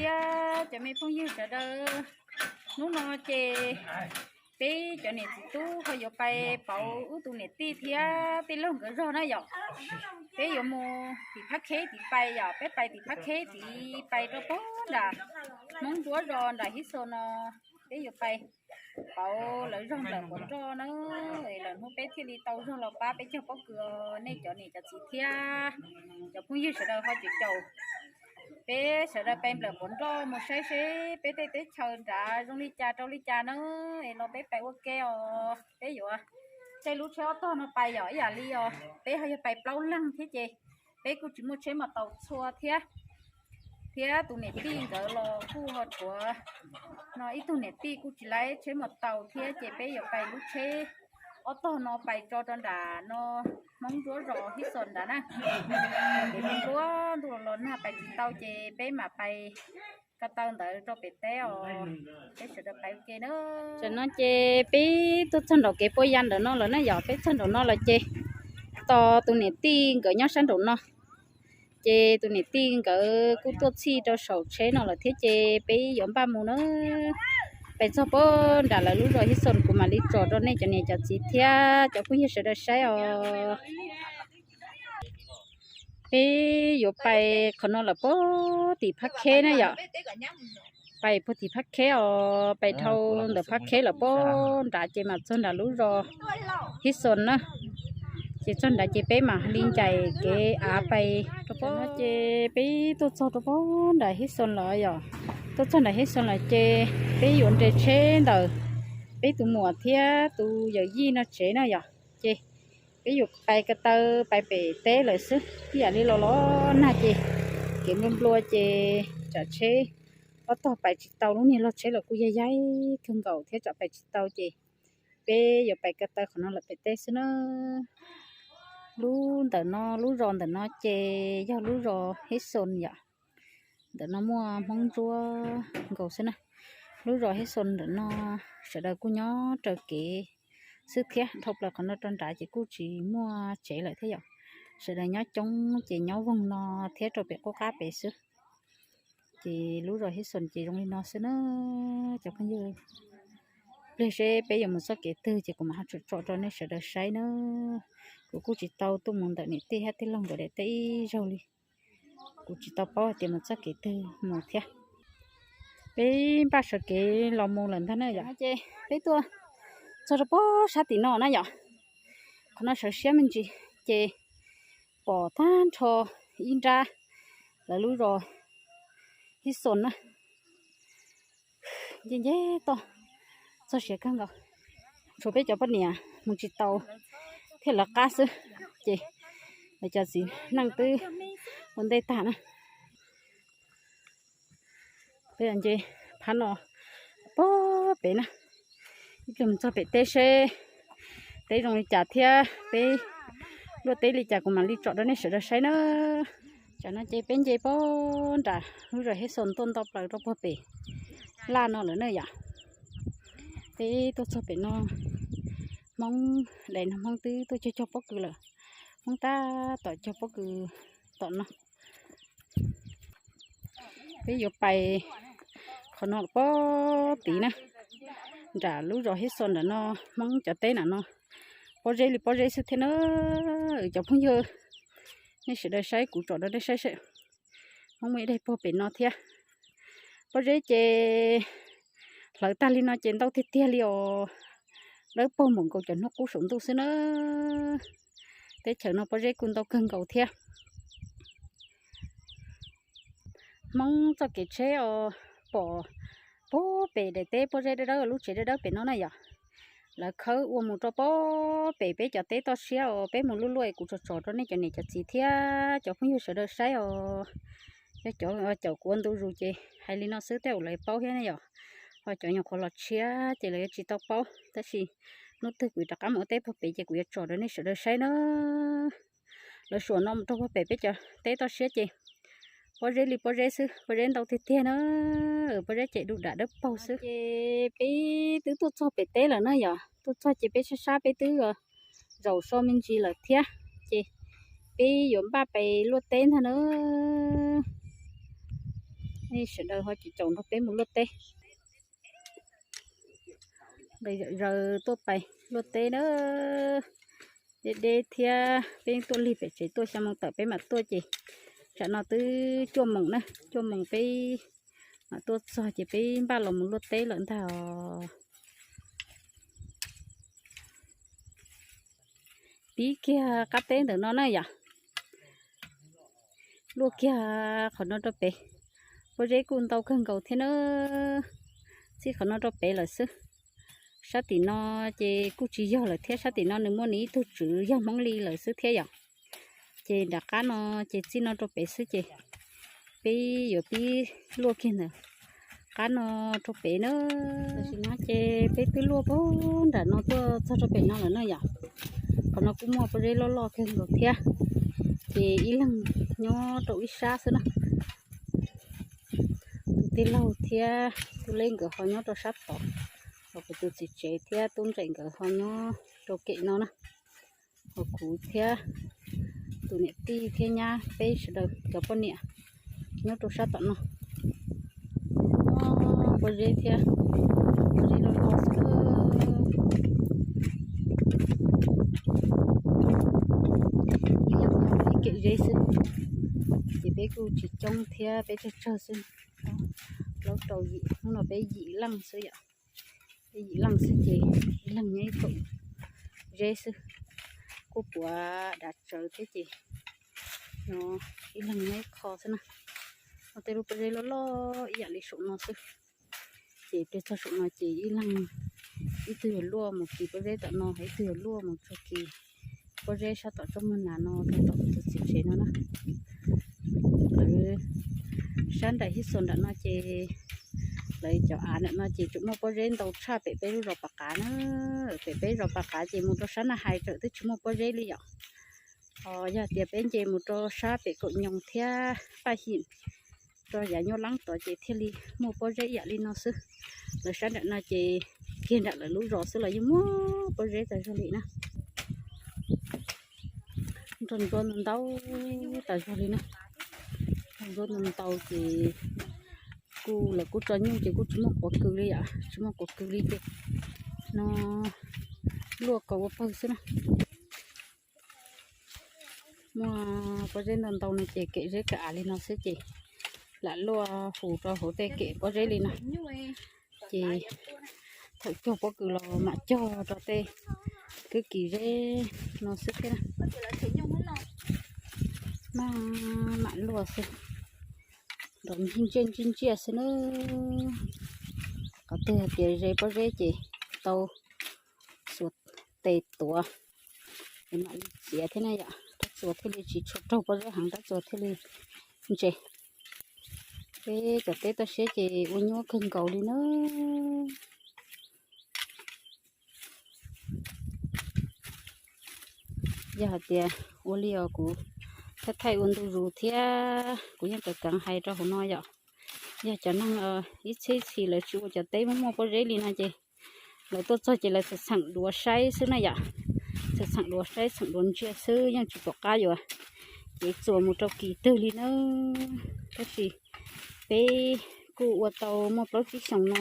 Thiab cov me phooj ywg sawv daws, hnub no ces peb cov niam txiv tub ho yuav pais pauv wb tus niam tij thiab tij laug nkawd zog na yom. Peb yuav mus tim Phab Kheb tid pais yom, peb pais tim Phab Kheb tid pais rau pem nram Hmoob Ntsuab zos nram Hib Xos no, peb yuav pais pauv lawv zog nplawm pov nroj na, lawm hnub peb thiaj li tau zog los pab peb cog pob kws. Nej cov niam cov txiv thiab cov phooj ywg sawv daws ho caum caum peb sawv daws pais nplawm pov nroj mus saib seb peb tej teb chaws nrad zoo li cas rau li cas na, es los peb pais ua ke os. Peb yuav caij lub tsheb ob tog no pais yom, ib yam li os peb ho yog pais plaub leeg thiab ces peb kuj tsis muaj tsheb mos taus txhua thiab, thiab tus niam tij nkawd los kuj ho tshuav no ib tug niam tij kuj tsis laib tsheb mos taus thiab ces peb yuav pais lub tsheb ob tog no pais tso rau nram no Hmoob Ntsuab zos Hib Xos nrad na. Ces ntuj ntuj los los nag pais tsis tau ces peb mam pais ko taw ntawd rau pem teb os. Peb sawv daws pais ua ke na. Tam no ces peb tuaj txog nraum kev pua ya ntawm no lawm na yom, peb txog nraum no lawm ces tos tus niam tij nkawd nyob sab nraum no. Ces tus niam tij nkawd kuj tuaj txhij rau saum tsheb no lawm thiab ces peb yuav npaj mus na. Pais txog pem nram lawv lub zos Hib Xos kuv mam li tsom rau nej cov niam cov txiv thiab cov phooj ywg sawv daws saib os. Peb yuav pais qhov no lawm puag tim Phab Kheb na yom. Pais puag tim Phab Kheb os, pais dhau ntawm Phab Kheb lawm puag nrad ces mam txog nram lub zos Hib Xos na. Ces txog nrad ces peb mam li ncaim kev av pais rau pem no ces peb tuaj txog rau pem nram Hib Xos lawm yom. Tuaj txog nram Hib Xos lawm ces peb yuav nres tsheb ntawm peb tus muam thiab tus yawm yij no tsev na yom. Ces peb yuav pais ko taw pais pem teb lawm xwb, ib yam li los los nag ces kev nplua nplua ces tsam tsheb ob tog pais tsis tau, lub niag log tsheb los kuj yaig yaig kawg nkaus thiab tsam pais tsis tau ces peb yuav pais ko taw qhov no lawm pem teb xwb na. Lub ntawm no, lub zos ntawm no ces yog lub zos Hib Xos yom. Ntawm no muaj Hmoob Ntsuab nkaus xwb na. Lub zos Hib Xos ntawm no sawv daws kuj nyob raws kev xwb thiab, dhau plaws qhov no rau nrad ces kuj tsis muaj tsev lawm thiab yom. Sawv daws nyob coob ces nyob voog no thiab rau pem qub qab pem xwb. Ces lub zos Hib Xos ces zoo li no xwb na cov phooj ywg. Pliag seb peb yuav mus txoj kev twg ces kuv mam ho tsom tsom rau nej sawv daws saib na. Kuv kuj tsis tau tuaj mus ntawm niam tij thiab tij laug nkawd daim teb ib zaug li. Kuv tsis tau paub hais tias mus txoj kev twg mus thiab. Peb npaj sawv kev los mus lawm ntag na yom. Ces peb tuaj txog rau pem sab tim no na yom. Qhov no sawv siab me ntsis ces pom tag nrho ib nrab lawv lub zos Hib Xos na. Nce nce toj, txog siav kawg nkaus. Tshuav peb cov poj niam mus tsis tau thiab lawv qab xwb, ces lawv cov txiv neej twb ua ntej tag na. Peb nce phab no puag pem na, ib pliag mus txog pem teb seb teb zoo li cas thiab peb luaj teb li cas kuv mam li tsom rau nej sawv daws saib na. Tam no ces peb nce puag nram lub zos Hib Xos tuaj nto plaws rau puag pem laj no lawm na yom. Peb tuaj txog pem no, Hmoob daim no Hmoob twb tuaj cog cog pob kws lawm. Hmoob tab tom cog pob kws tom no. Peb yuav pais qhov no puag tid na, nram lub zos Hib Xos ntawm no, Hmoob cov teb nram no pob zeb li pob zeb xwb thiab na. Cov phooj ywg, nej sawv daws saib kuv tsom rau nej saib seb. Hmoob muaj ib daim puag pem no thiab. Pob zeb ces hlawv tag li no ces ntau tiag tiag li os. Dawb paug npaum nkaus cov hnub qub saum ntuj xwb na. Teb chaws no pob zeb kuj ntau kawg nkaus thiab. Hmoob txoj kev tsheb os, pom puag pem daim teb pob zeb dawb dawb lub tsev dawb dawb pem no na yom. Lawv khawb ua mus rau puag pem peb cov teb toj siab os, peb mus luaj luaj es kuv tsom tsom rau nej cov niam cov txiv thiab cov phooj ywg sawv daws saib os. Yog cov caum kuv ua ntu zus ces hais li no xwb tej zaum lawv paub thiab ne yom. Ho cov nyuam qhuav los tshiab ces lawv yuav tsis tau paub, tab sis hnub twg kuv rov qab mus ua teb puag pem ces kuv yuav tsom rau nej sawv daws saib na. Lawv suam no mus rau puag pem peb cov teb toj siab ces pob zeb li pob zeb xwb, pob zeb ntau tiag tiag na. Pob zeb ces du dam dawb paug xwb. Ces peb twb tuaj txog pem teb lawm na yom, tuaj txog ces peb sab sab peb twb zaum so me ntsis lawm thiab, ces peb yuav npaj pais luaj teb ntag na. Sawv daws ho caum nrog peb mus luaj teb. Nqis zom zaws tuaj pais luaj teb na. Deb deb thiab peb tuaj lig pem tsev tuaj xya moo tawm peb mam tuaj ces tsam no twb cuaj moos na, cuaj moos peb mam tuaj txog ces peb npaj los mus luaj teb lawm ntag os. Pib kiag qab teb ntawm no na yom. Luaj kiag qhov no rau pem, pob zeb kuj ntau kawg nkaus thiab na. Txij qhov no rau pem lawm xwb. Sab tim no ces kuj tsis yog lawm thiab, sab tim no nws muaj nws ib tug tswv yog Hmoob li lawm xwb thiab yom. Ces nram qab no ces txij no rau pem xwb ces peb yuav pib luaj kiag ntawm qab no rau pem na. Tam sim no ces peb twb luaj puag nram no tuaj txog rau pem no lawm na yom. Qhov no kuj muaj pob zeb loj loj kawg nkaus thiab. Ces ib leeg nyob rau ib sab xwb na. Tus tij laug thiab tub leb nkawd ho nyob rau sab tod, ho kuv tus txiv tsev thiab tub ntseem nkawd ho nyob rau kem no na. Ho kuv thiab tus niam tij thiab nyab peb sawv daws cov poj niam nyob rau sab tom no. Pob zeb thiab, pob zeb loj loj xwb. Ib kem zeb xwb, ces peb kuj tsis coob thiab peb tsawg tsawg xwb. Plaub rau yim, hnub no peb yim leej xwb yom. Peb yim leej xwb ces ib leeg nyob ib koom zeb xwb. Kuj puav dav tsawv thiab ces no ib leeg nyob ib qho xwb na. Muaj tej lub pob zeb loj loj ib yam li saum no xwb. Ces peb txog saum no ces ib leeg ib tug yuav luaj mus kis pob zeb tom no, ib tug yuav luaj mus tsuag kis pob zeb sab tom tsob muag nas no rau tom tus txiv tsev no na. Lawv sab nraim hib xuas nram no ces lawv cov av nram no ces tseem muaj pob zeb ntau tshaj pem peb lub zos Pas Qav na. Pem peb zos Pas Qav ces mus rau sab Naj Hais tseem twb tsis muaj pob zeb li yom. Ho yog tias peb nce mus rau sab pem Kaum Nyoos thiab Paj Him rau yav Nyuaj Leeb tod ces thiaj li muaj pob zeb ib yam li no xwb. Lawv sab nram no ces kiag nram lawv lub zos xwb los yeej muaj pob zeb tas zog li na. Nrog ntsuab ntau ntau tas zog li na. Nrog ntsuab ntau ntau ces kuj lawv kuj tso nyuj ces kuj tsis muaj quav kws li yom, tsis muaj quav kws li ces no luaj kom ua pawg xwb na. Muaj pob zeb ntau ntau no ces kem zeb kem av li no xwb ces lam luaj hu rau hauv tej kem pob zeb li no. Ces thaum cog pob kws los mam cog rau tej kwj kis zeb no xwb thiab. Maj mam luaj xwb, nrov ntsij ntsiaj ntsij ntsiaj xwb na. Qhov twg hais tias ze pob zeb ces tau xuas tes tuav es mam li txiav thiab na yom. Rab txuas thiaj li tsis tshua raug pob zeb heev, rab txuas thiaj li ntse. Peb cov teb toj siab ces ua nyuaj kawg nkaus li na. Yog hais tias ua li os kuv thaij thaij ua ntu zus thiab kuv yeej tawv keev hais rau hauv no yom. Yog cov neeg ib txhis txhis lawv tsis ua cov teb muaj muaj pob zeb li no ces lawv tuaj txog ces lawv txheem txheem duav saib xwb na yom. Txheem txheem duav saib txheem duav ntsia xwb yeej tsis pom qab yuav cev txuas mus rau kis twg li na. Tab sis peb kuj ua tau muaj plaub tsib xyoos no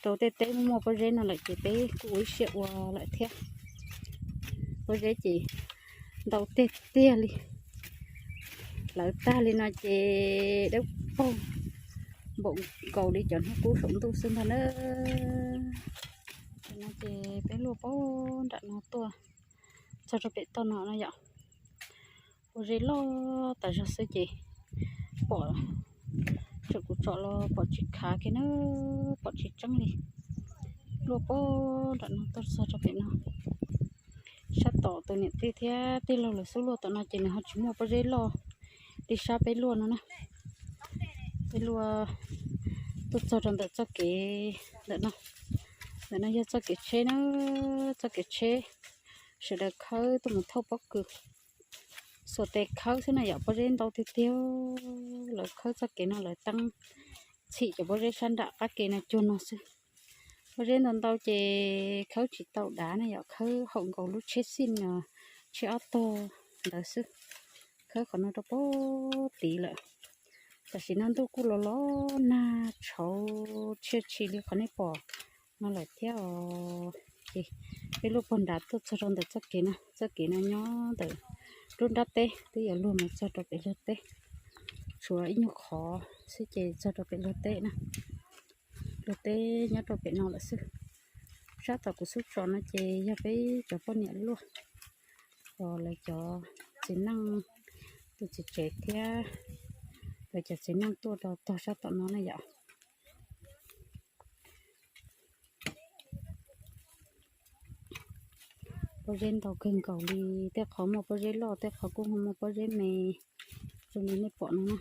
rau tej teb muaj muaj pob zeb no lawm ces peb kuj ua ib siab ua lawm thiab. Pob zeb ces ntau tiag tiag li. Lawv tag li no ces dawb paug npaum nkaus li cov hnub qub saum ntuj xwb ntag na. Tam no ces peb luaj puag nram no tuaj txog rau pem toj no no yom. Pob zeb loj tas zog xwb ces pom, tseem kuv tsom los pom tsis khav kiag na, pom tsis tseeb li. Luaj puag nram no tuaj txog rau pem no. Sab tom tus niam tij thiab tij laug lawv xub luaj tom no ces nws ho tsis muaj pob zeb loj li sab peb luaj no na. Peb luaj tuaj txog rau ntawm txoj kev ntawm no. Ntawm no yog txoj kev tsheb na, txoj kev tsheb sawv daws khawb tuaj mus thauj pob kws, xuas tes khawb xwb na yom. Pob zeb ntau tiag tiag, lawv khawb txoj kev no lawv teeb txhim cov pob zeb sab nram qab ke no cuag no xwb. Pob zeb ntau ntau ces khawb tsis tau dav na yom, khawb haum nkaus lub tsheb xij no, tsheb ob tog ntawd xwb. Khawb qhov no rau puag tid lawm. Tam sim no ntuj kuj los los nag tshauv tshia tshis li qhov nej pom no lawm thiab os. Ces peb luaj puag nrad tuaj txog rau ntawm txoj kev no, txoj kev no nyob ntawm nruab nrab teb twb yuav luag mus txog rau pem luag teb, tshuav ib nyuag qhov xwb ces txog rau pem luag teb na. Luag teb nyob rau pem no lawm xwb. Sab tom kuv xub tso no ces yog peb cov poj niam luaj, los lawv cov txiv neej, tus txiv tsev thiab lawv cov txiv neej tuaj rau tog sab tom no na yom. Pob zeb ntau kawg nkaus li, tej qhov muaj pob zeb loj, tej qhov kuj muaj pob zeb me, zoo li nej pom no na.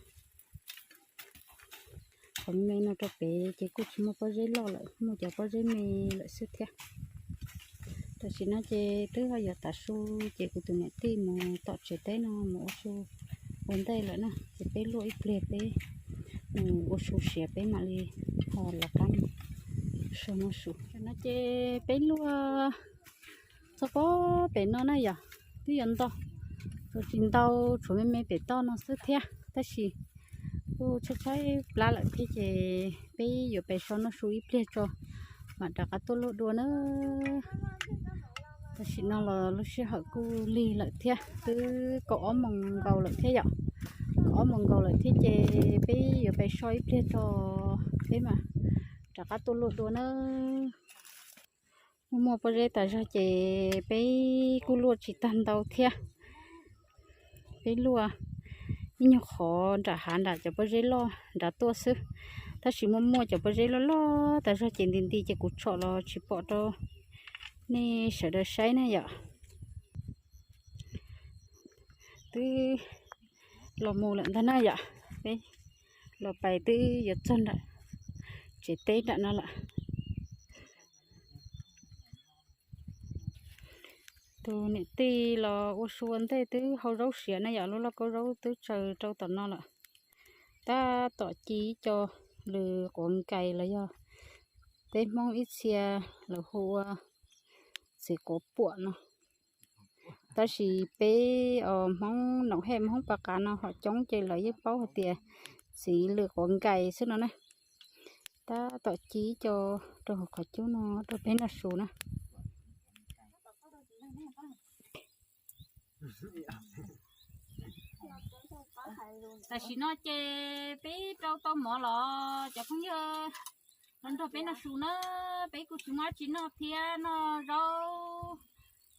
Qhov me no rau pem ces kuj tsis muaj pob zeb loj lawm, muaj cov pob zeb me lawm xwb thiab. Tam sim no ces twb ho yuav tav su, ces kuv tus niam tij mus tom tsev teb no mus ua su ua ntej lawm na, ces peb luaj ib pliag peb mus ua su siav peb mam li ho lawv qab mus sau noj su. No ces peb luaj txog pob pem no na yom, twb yuav nto, tsuas tsis ntau, tshuav me me pem toj no xwb thiab, tab sis kuj tshaib tshaib plab lawm thiab ces peb yuav pem sau noj su ib pliag tso mam rov qab tuaj luaj dua na. Tam sim no los lub sij hawm kuj lig lawm thiab, twb kaum ob moos nkaus lawm thiab yom, kaum ob moos nkaus lawm thiab ces peb yuav pem sau ib pliag tso peb mam rov qab tuaj luaj dua na. Muaj muaj pob zeb tas zog ces peb kuj luaj tsis tag ntau thiab. Peb luaj ib nyuag qhov nram hav nram cov pob zeb loj nrad tuaj xwb, tab sis muaj muaj cov pob zeb loj loj tas zog ces nti nti ces kuv tsom los tsis pom rau nej sawv daws saib na yom. Twb los mus lawm ntag na yom, peb los pais twb yuav txog nram tsev teb nram no lawm. Tus niam tij los ua su ua ntej twb hau zaub siav na yom, lub lauj kaub zaub twb tsaws rau tom no lawm. Tab tom ci ib co lws quav nkais los yog peb Hmoob ib txhia lawv hu ua txiv quav puam no. Tab sis peb os Hmoob Noom Hej Hmoob Pas Qav no hom coob ces lawv yeej paub hais tias txiv lws quav nkais xwb no na. Tab tom ci ib co rau hauv qhov cub no rau peb noj su na. Tam sim no ces peb rau tau mov los cov phooj ywg los nrog peb noj su na, peb kuj tsis muaj dab tsi noj thiab, noj zaub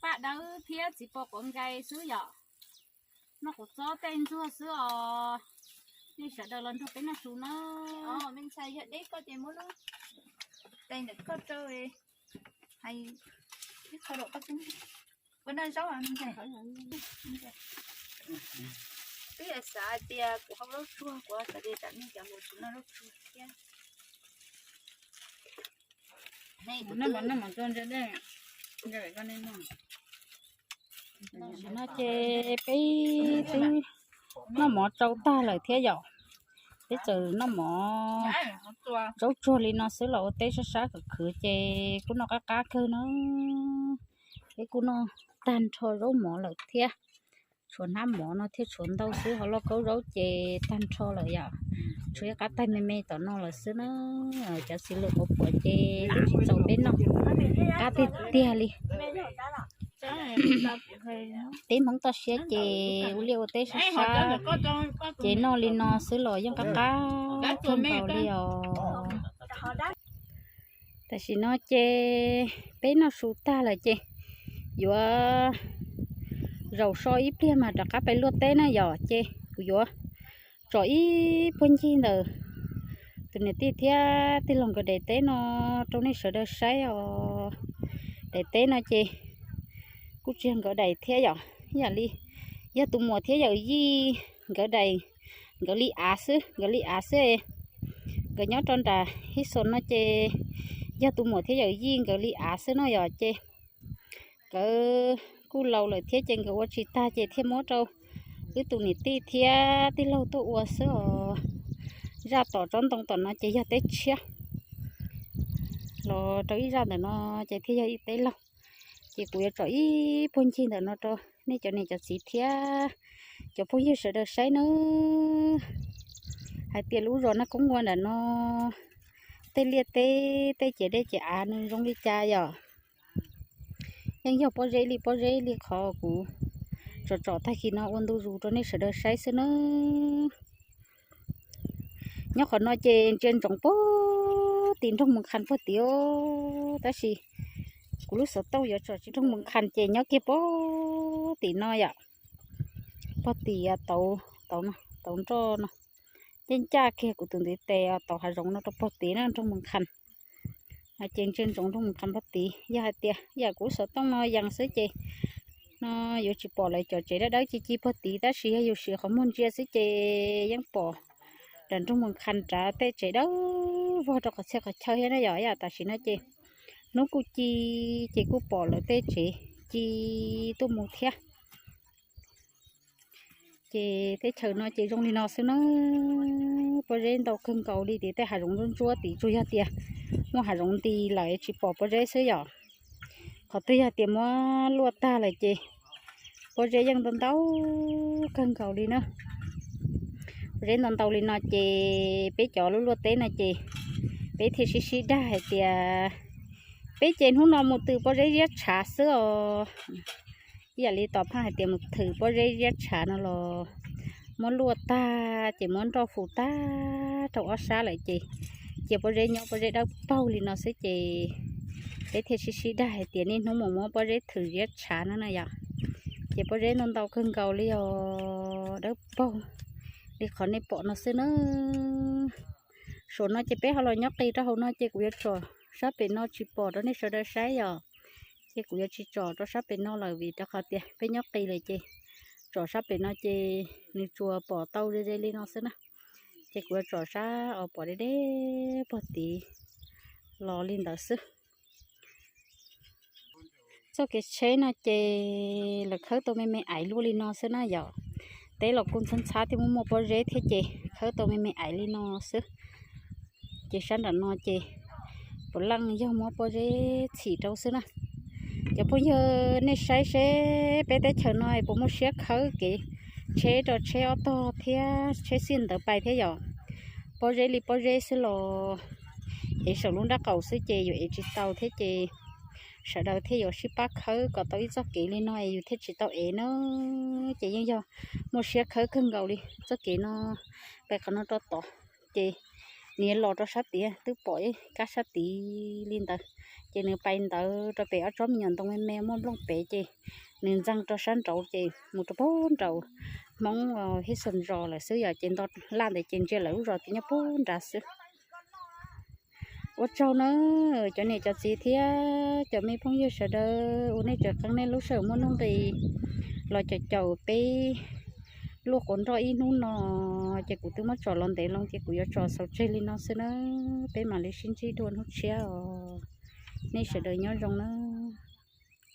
paj dawb thiab txiv pos quav nkais xwb yom. Noj quav txob tej ntxuag xwb os. Nej sawv daws los nrog peb noj su na. Ua noj zaub, twb xav tias kuv hau zaub tsuag, kuv xav tias tsam nej cov mus tsis noj zaub tsuag thiab. Tam sim no ces peb twb noj mov tsau tag lawm thiab yom. Peb txawm noj mov zaub tsuag li no xwb los ua teb sab sab khwv khwv ces kuj noj qab qab kawg na. Peb kuj noj tag nrho zaub mov lawm thiab. Tshuav hnab mov no thiaj tshuav ntau xwb, ho lauj kaub zaub ces tag nrho lawm yom. Tshuav ib qab taig me me tom no lawm xwb na. Cov txiv lws quav puam ces twb tsis txaus peb noj, qab tiag tiag li. Peb Hmoob toj siab ces ua liaj ua teb sab sab, ces noj li no xwb los yeej qab qab kawg nkaus li os. Tam sim no ces peb noj su tag lawm ces yuav zaum so ib pliag mas rov qab pais luaj teb na yom. Ces kuv yuav tsom ib puag ncig ntawm tus niam tij thiab tij laug nkawd daim teb no rau nej sawv daws saib os. Daim teb no ces kuj tsis yog nkawd daim thiab yom, ib yam li yog tus muam thiab yawm yij nkawd daim, nkawd li av xwb, nkawd li av xwb. Nkawd nyob rau nram hib xos no ces yog tus muam thiab yawm yij nkawd li av xwb no yom. Ces nkawd kuj laus lawm thiab ces nkawd ua tsis tag ces thiaj muab rau wb tus niam tij thiab tij laug tuaj ua xwb os. Zaj tom tsob ntoo tom no ces yog teb tshiab, los rau ib zaj ntawm no ces thiaj yog ib teb laug. Ces kuv yuav tsom ib puag ncig ntawm no rau nej cov niam cov txiv thiab cov phooj ywg sawv daws saib nawb. hais tias lub zos Naj Koob Ua ntawm no tej liaj teb, tej ciam dej ciam av nws zoo li cas yom. Yeej yog pob zeb li pob zeb li qhov kuv tsom tsom tag kis no ua ntu zus rau nej sawv daws saib xwb nawb. Nyob qhov no ces ntsia ntsoov puag tim nroog Moos Khas puag tid, tab sis kuv lub xov tooj yuav tsom tsis nroog Moos Khas ces nyob kiag puag tim no yom. Puag tim tauv, tauv nroj no, ncaj ncaj kiag kuv tus ntiv tes tauv hav zoov no rau puag tid na nroog Moos Khas. Ces ntsia ntsoov nroog Moos Khas puag tid, yog hais tias yam kuv xov tooj no yees xwb ces no yuav tsis pom lawv cov tsev dawb dawb ci ci puag tid, tab sis yog yus siv qhov muag ntsia xwb ces yeej pom nram nroog Moos Khas nrad tej tsev dawb vog rau qhov txhia qhov chaw thiab na yom. Yam tam sim no ces hnub kuj ci, ces kuj pom lawv tej tsev ci tuaj mus thiab. Ces teb chaws no ces zoo li no xwb na. Pob zeb ntau kawg nkaus li tim tej hav zoov ntsuab ntsuab tim, tsuas yog tias muaj hav zoov nti lawm tsis pom pob zeb xwb yom. Qhov twg yog tias muab luaj tag lawm ces pob zeb yeej ntau ntau kawg nkaus li na. Pob zeb ntau ntau li no ces peb cov lub luaj teb no ces peb thiaj sib sib dag hais tias peb ces hnub no mus thwm pob zeb ziab tshav xwb os. Ib yam li tom phaj hais tias mus thwm pob zeb ziab tshav no los muab luaj tag ces muab nroj fum tag rau ob sab lawm ces cia pob zeb nyob pob zeb dawb paug li no xwb ces peb thiaj sib sib dag hais tias niaj hnub mus muab pob zeb thwm ziab tshav no na yom. Ces pob zeb ntau ntau kawg nkaus li os, dawb paug li qhov nej pom no xwb na. Saum no ces peb ho los nyob qis rau hauv no ces kuv yuav tsom sab pem no tsis pom rau nej sawv daws saib yom. Ces kuv yuav tsis tsom rau sab pem no lawm vim rau qhov tias peb nyob qis lawm ces tsom sab pem no ces nws tsuas pom tau ze ze li no xwb na. Ces kuv yuav tsom sab uas pom deb deb puag tid los li ntawd xwb. Txoj kev tsheb no ces lawv khawb tau me me aiv luaj li no xwb na yom. Teb los kuj ntxhab ntxhab thiab muaj muaj pob zeb thiab ces khawb tau me me aiv li no xwb. Ces sab nram no ces puav leej yog muab pob zeb txhim rau xwb na. Cov phooj ywg nej saib seb peb teb chaws no puas muaj siab khawb kev tsheb rau tsheb ob tog thiab tsheb xij ntawd pais thiab yom. Pob zeb li pob zeb xwb los ev saum lub nrab qaum xwb ces yuav ev tsis tau thiab ces sawv daws thiaj yuav sib pab khawb kom tau ib txoj kev li no es yus thiaj tsis tau ev na. Ces yeej yog muaj siab khawb kawg nkaus li txoj kev no. Pais qhov no rau tod ces nws los rau sab tid twb pom ib kab sab tid li ntawd. Ces nws pais ntawd rau pem ob tsob me nyuam ntoo me me muaj nplooj pem ces nws ntxeev rau sab nraud ces mus rau puag nraud Hmoob Hib Xos Zos lawm xwb yom. Ces nto laj ntawd ces ntsia lawv lub zos ces nyob puag nrad xwb. Ua tsaug na cov niam cov txiv thiab cov me phooj ywg sawv daws uas nej tseem qee nej lub sij hawm muaj nuj nqis los caum caum peb luaj quav nroj ib hnub no. Ces kuv twb muab tsom los ntev loo ces kuv yuav tsom xaus tseg li no xwb na. Peb mam li sib ntsib dua hnub tshiab os. Nej sawv daws nyob zoo na.